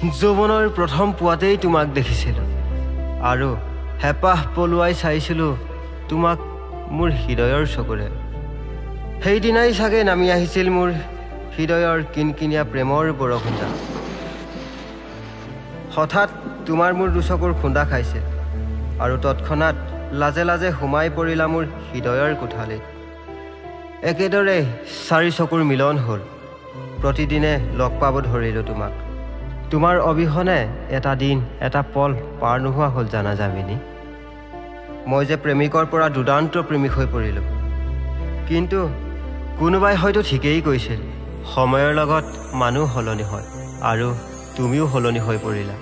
যৌৱনৰ প্ৰথম পুৱাতেই তোমাক দেখিছিলোঁ আৰু হেঁপাহ পলুৱাই চাইছিলোঁ তোমাক মোৰ হৃদয়ৰ চকুৰে। সেইদিনাই চাগে নামি আহিছিল মোৰ হৃদয়ৰ কিনকিনীয়া প্ৰেমৰ বৰষুণজাক। হঠাৎ তোমাৰ মোৰ দুচকুৰ খুন্দা খাইছিল আৰু তৎক্ষণাত লাজে লাজে সোমাই পৰিলা মোৰ হৃদয়ৰ কোঠালিত। একেদৰে চাৰি চকুৰ মিলন হ'ল। প্ৰতিদিনে লগ পাব ধৰিলোঁ তোমাক। তোমাৰ অবিহনে এটা দিন এটা পল পাৰ নোহোৱা হ'ল জানা যামিনী। মই যে প্ৰেমিকৰ পৰা দুৰ্দান্ত প্ৰেমিক হৈ পৰিলোঁ। কিন্তু কোনোবাই হয়তো ঠিকেই কৈছিল, সময়ৰ লগত মানুহ সলনি হয় আৰু তুমিও সলনি হৈ পৰিলা।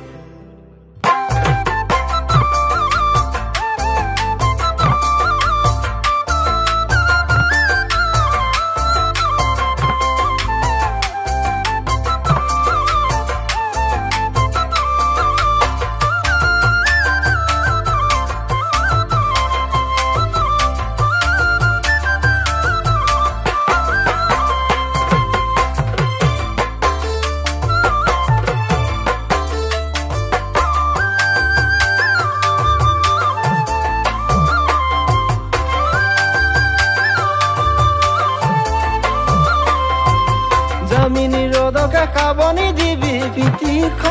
যামিনী ৰদকে কাবনি দিবি পিঠিখন,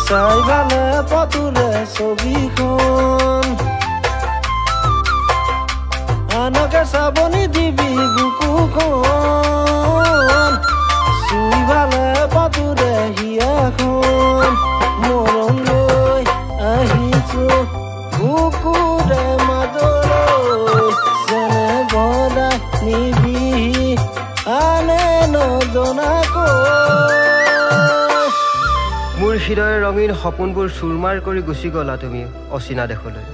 চাই ভালে পতুৰে ছবিখন। আনকে চাবনি দিবি বুকুখন, চুই ভালে পতুৰে হিয়াখন। মৰম লৈ আহিছো বুকুৰে মাজলৈ, যেনে ভৰাই নিবি আনে নজনাকৈ। মোৰ হৃদয়ৰ ৰঙীন সপোনবোৰ চুৰমাৰ কৰি গুচি গ'লা তুমি অচিনা দেশলৈ।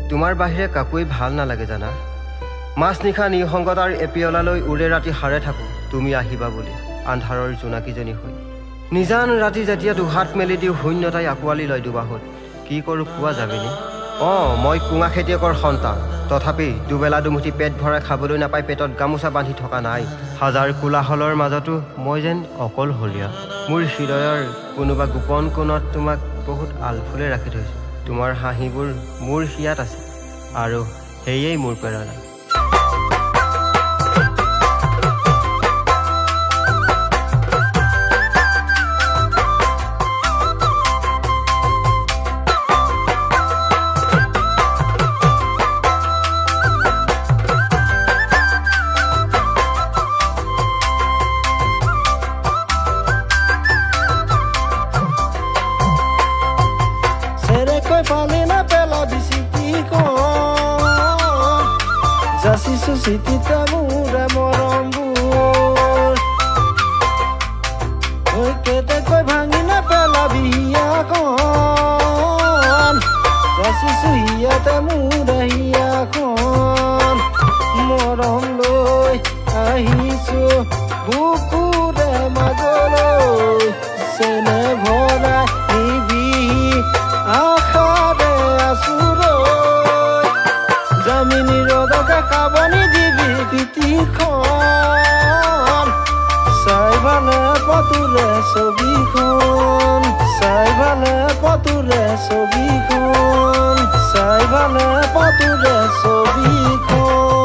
তোমাৰ বাহিৰে কাকোৱেই ভাল নালাগে জানা। মাজ নিশা নিসংগতাৰ এপিয়লালৈ উৰে ৰাতি সাৰে থাকোঁ তুমি আহিবা বুলি, আন্ধাৰৰ জোনাকীজনী হৈ। নিজান ৰাতি যেতিয়া দুহাত মেলি দিওঁ, শূন্যতাই আঁকোৱালি লয় দুবাহুত। কি কৰোঁ কোৱা যাবিনি? অঁ, মই কোঙা খেতিয়কৰ সন্তান, তথাপি দুবেলা দুমুঠি পেট ভৰাই খাবলৈ নাপাই পেটত গামোচা বান্ধি থকা নাই। হাজাৰ কোলাহলৰ মাজতো মই যেন অকলশৰীয়া। মোৰ হৃদয়ৰ কোনোবা গোপন কোণত তোমাক বহুত আলফুলে ৰাখি থৈছোঁ। তোমাৰ হাঁহিবোৰ মোৰ হিয়াত আছে আৰু সেয়েই মোৰ প্ৰেৰণা। পালি না পেলাবি চিটিখন, যাচিছো চিটিতে মোৰে মৰমবোৰ। ঐ কেতেকৈ ভাঙি নেপেলাবি হিয়াখন, যাচিছো হিয়াতে মোৰে হিয়াখন। মৰম লৈ আহিছো বুকুৰে মাজলৈ, চেনে ভৰাই নিবি আশাৰে আছো ৰৈ। যামিনী ৰদকে কাবনি দিবি পিঠিখন, চাই ভালে পতুৰে ছবিখন। চাই ভালে পতুৰে ছবিখন, চাই ভালে পতুৰে ছবিখন।